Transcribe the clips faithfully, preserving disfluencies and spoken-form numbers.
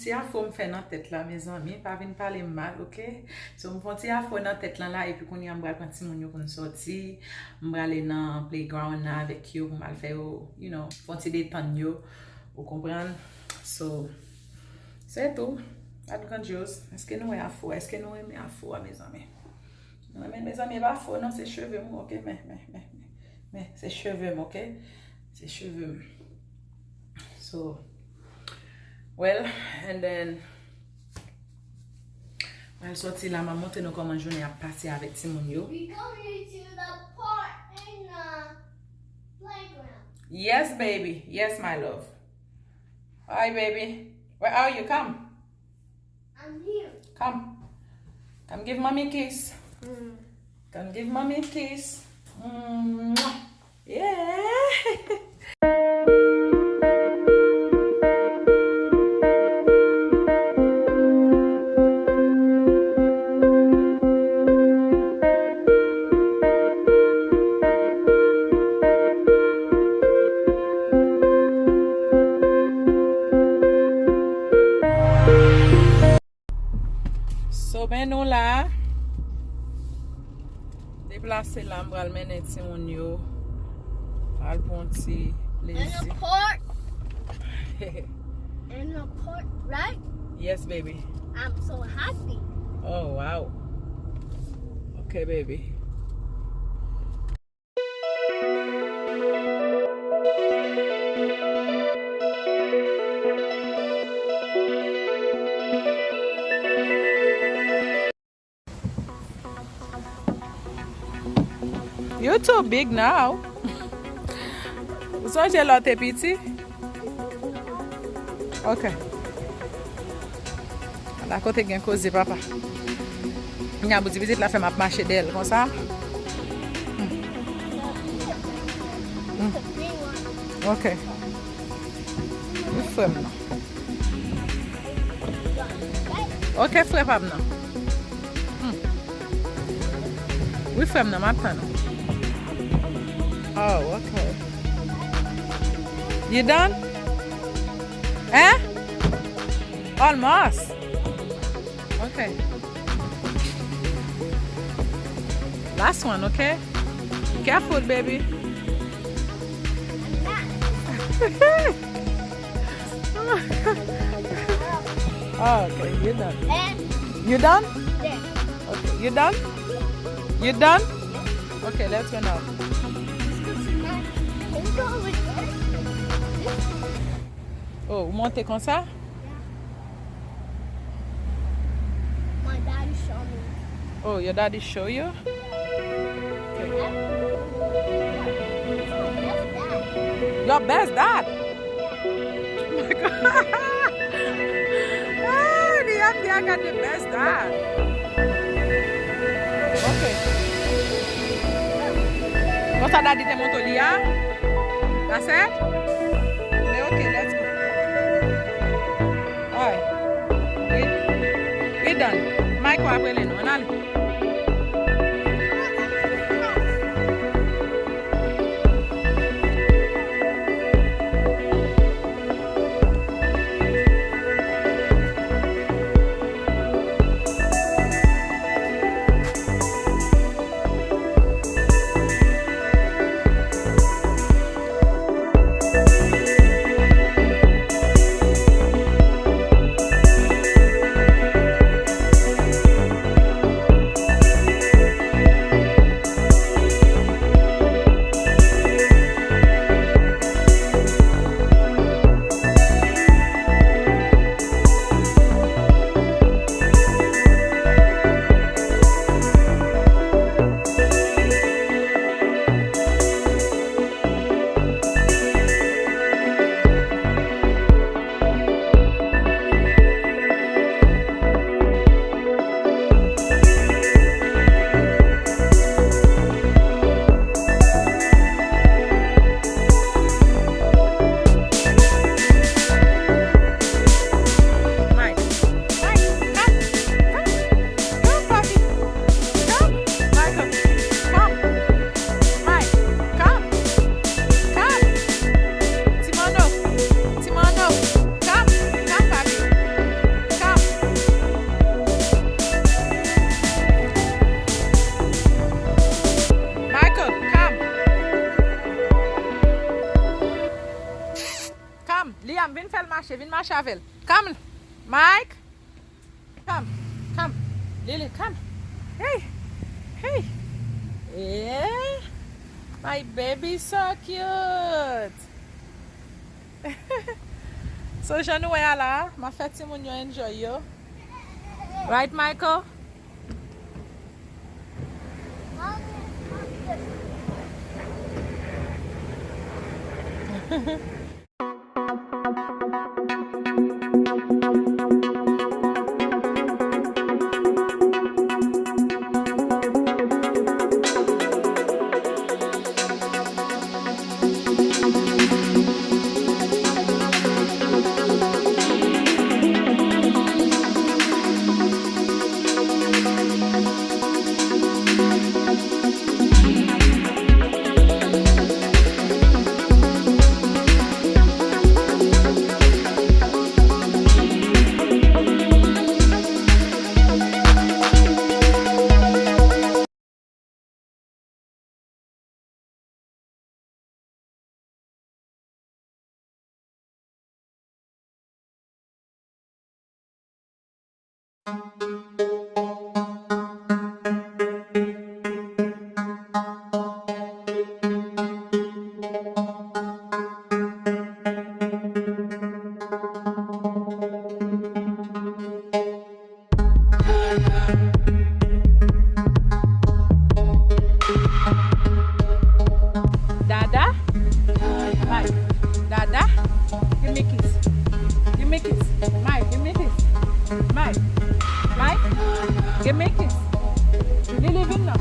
Ti afro m fè nan tèt la, mezanmi, pa vin pale m mal, oke? So, m fè yon ti afro nan tèt lan la, epi kounye a m pral pran timoun yo pou n sòti. M prale nan playground nan avèk yo pou m al fè yo, you know, fè yon ti detann yo. Ou konprann? So, se tou. Pa t grandyòz. Èske nou wè afro a? Èske nou renmen afro a, mezanmi? Nou renmen, mezanmi, e pa afro non, se cheve m, oke? Men, men, men, men, men, se cheve m, oke? Se cheve m. So, well, and then, mwen sòti la, m ap montre nou kòman jounen ap pase avèk timoun yo. We going to the park and the playground. Yes, baby. Yes, my love. Hi, baby. Where are you? Come. I'm here. Come. Come give mommy kiss. Mm. Come give mommy kiss. Mwah. Yeah. So, men nou la. Deplase la, m pral mennen timoun yo al pran ti plezi. And a park. And a park, right? Yes, baby. I'm so happy. Oh, wow. Okay, baby. You too big now. Ou sonje lè w te piti? Ok. Ala kote gen koze, papa. Nya pou ti pitit la fè m ap mache dèyè l konsa. Hmm. Hmm. Ok. Wi, frè m nan. Ok, frè pa m nan. Hmm. Wi, frè m nan, m ap tann ou. Oh, ok. You done? Hein? Almost. Ok. Last one, ok? Careful, baby. Oh, okay, you done. You done? Okay, you done? You done? Okay, let's go now. Oh, ou monte konsa? My daddy show me. Oh, your daddy show you? Okay. Your best dad? Oh my God. Ah, Liam, I got the best dad. Okay. Konsa daddy te monte li a? That's it? Men ok, let's go. Alright. We, we done. Michael ap rele nou. Ann ale. Liam, vin fè l mache, vin mache avè l. Come, Mike. Come, come. Lily, come. Hey, hey. Yeah. My baby so cute. So, jan nou wè a la, m ap fè timoun yo enjoy yo. Right, Michael? Dada? Mike. Dada? Give me kiss. Give me kiss. Mike, give me kiss. Mike. Mike, give me kiss. Lily, vin non.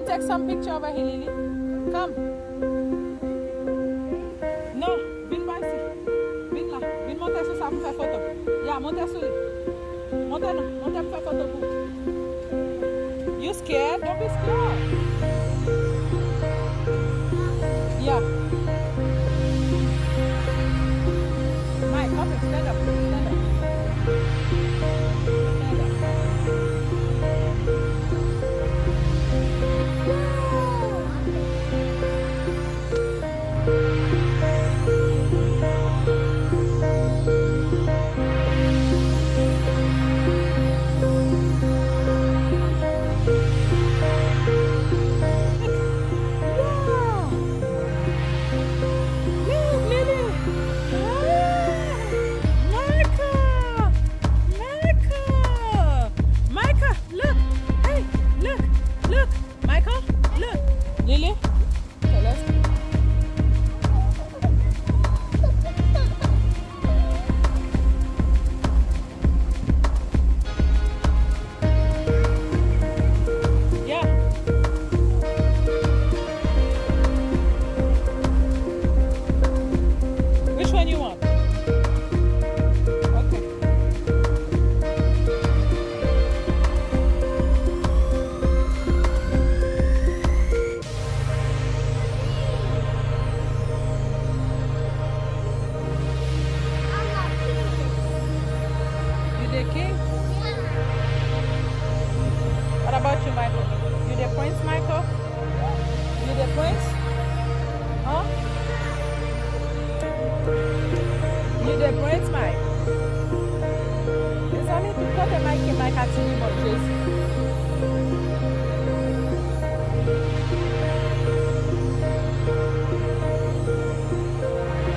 Take some picture over here, Lily. Come. Non, vin pa isi. Vin la. Vin monte sou sa pou fè foto. Ya, monte sou li. Monte non. Monte pou fè foto pou. You scared? Don't be scared. Yeah. Mike, come here. Stand up. Stand up. Stand up. Look, Lily! Hey! Micah! Micah! Micah, look! Hey, look! Look! Micah, look! Lily? Okay, let's go. Yeah. Which one you want? Okay. You the king? What about you, Michael? You the prince, Michael? You the prince? Huh? You the prince, Mike? Mezanmi, tout kote Mike ye, Mike atire bò Jezi.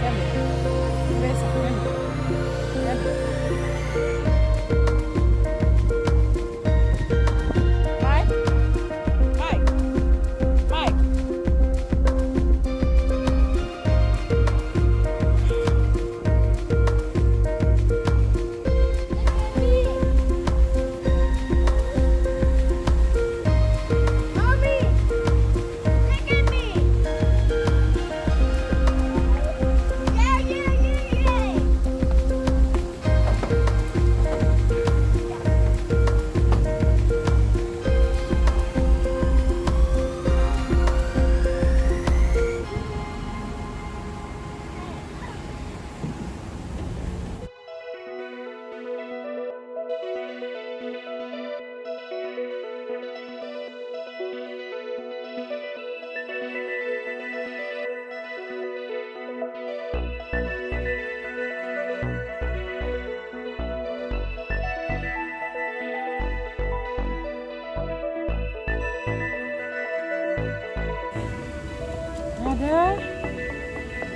Kenbe. Kenbe sa, kenbe. Kenbe. Mike. Mike. Mike.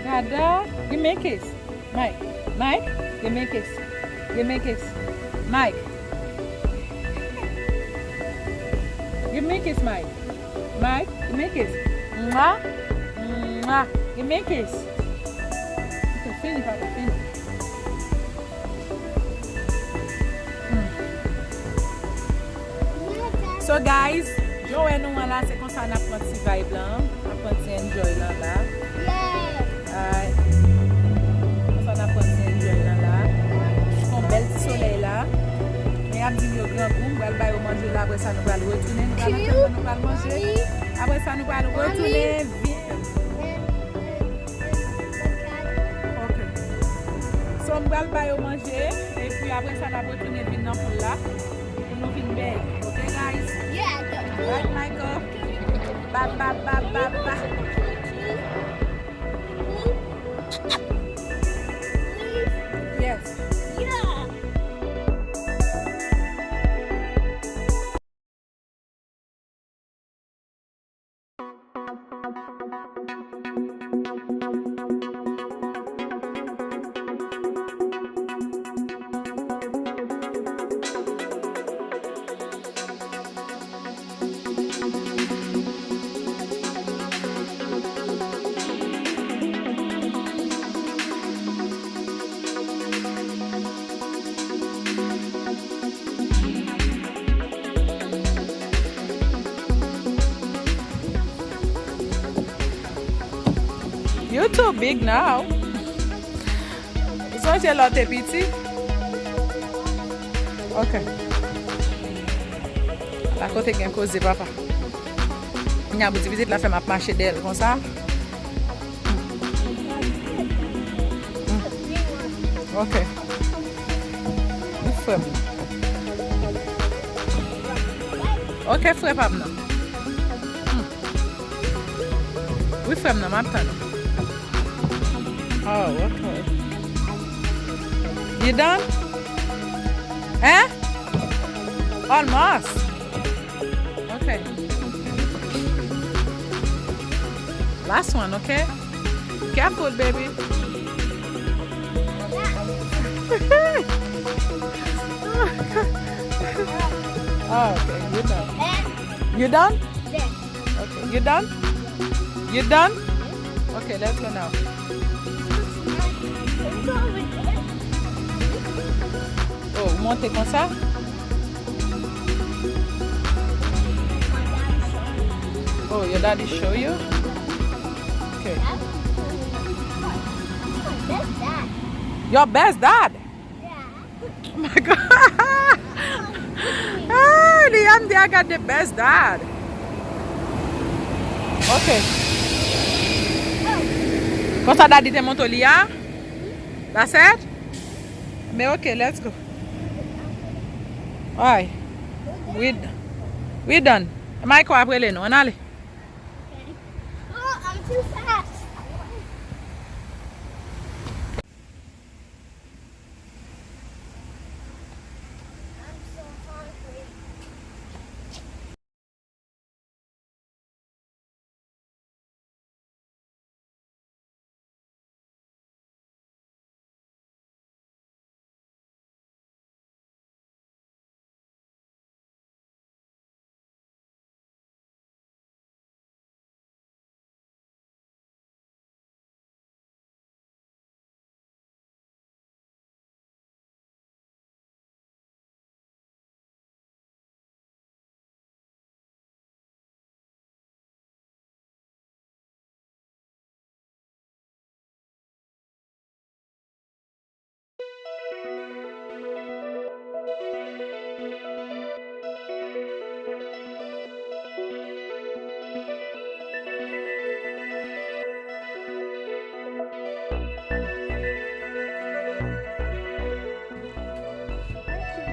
Gade, gade, give me a kiss. Mike, Mike, give me a kiss. Give me a kiss. Mike. Give me a kiss, Mike. Mike, give me a kiss. Mwah. Mwah. Give me a kiss. Ok, fini, papa, fini. Hmm. So, guys, jan w wè nou an la, se konsa n ap pran ti vibe lan, n ap pran ti enjoy lan la. Alright. Konsa n ap pran ti enjoy lan la. Fè yon bèl ti solèy la. Men y ap di m yo grangou, m pral ba yo manje la, apre sa nou pral retounen. Nou pral nan kay mwen, nou pral manje. Apre sa nou pral retounen vin. Ok. So, m pral ba yo manje, epi apre sa n ap retounen vin nan poul la. Pou nou vin bèl. Ok, guys? Yeah, the Right, Michael? Ba, ba, ba, ba, ba. Yes. Yeah. You too big now. Ou sonje lè w te piti? Ok. La kote gen koze, papa. Kounya pou ti pitit la fè m ap mache dèyè l konsa. Ok. Wi, frè m. Ok, frè pa m nan. Hmm. Wi, frè m nan, m ap tann ou. Oh, ok. You done? Hein? Almost. Ok. Last one, ok? Careful, baby. Oh, ok, you done. You done? Okay, you done? You done? Okay, let's go now. Oh, ou monte konsa? Oh, your daddy show you? Okay. Your best dad? Oh my God. Ah, Liam, they got the best dad. Okay. Konsa daddy te montre li a? That's it? Men okay, let's go. Alright. We, we done. Michael ap rele nou. Ann ale. Oh, I'm too fast. I'm so hungry.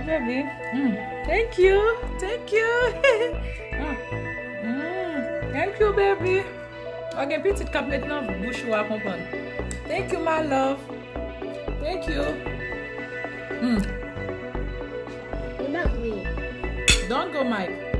Baby. Mm. Thank you. Thank you. Mm. Mm. Thank you, baby. Ou gen pitit k ap met nan bouch ou a konprann. Thank you, my love. Thank you. Mm. What about me? Don't go, Mike.